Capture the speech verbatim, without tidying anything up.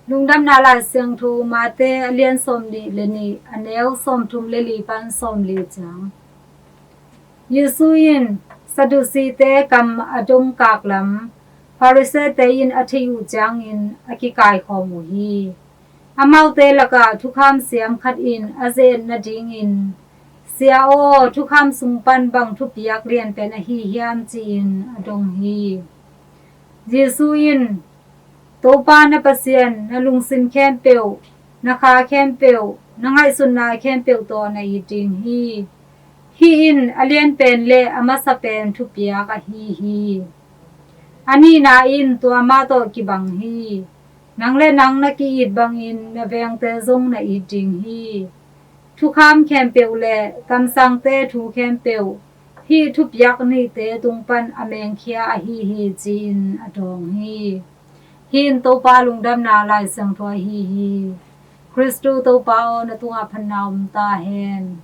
Lungdamna Lai Siangtho Mate a lian sawmnih le nih, a neu sawmthum le li pan sawmli ciang. Jesu in Sadducee-te kam a dongkak lam Pharisee-te in a theih uh ciangin a kikaikhawm uh hi. Amaute lakah thukham siam khat in a ze-et nadingin, "Sia aw, thukham sung pan bang thupiak lianpen ahi hiam?" ci-in a dong hi. Jesu in, "Topa na Pasian na lungsim khempeuh, na kha khempeuh, na ngaihsutna khempeuh tawh na it ding hi. Hih in a lianpen le a masa pen thupiak ahi hi. A nihna in tua mah tawh kibang hi. Nang le nang na ki-it bangin na vengte zong na it ding hi. Thukham khempeuh le kamsangte thu khempeuh hih thupiak nihte tung pan a mengkhia ahi hi," ci-in a dawng hi. Hih in Topa Lungdamna Lai Siangtho ahi hi. Khristu Topa aw, na tungah phatna om ta hen.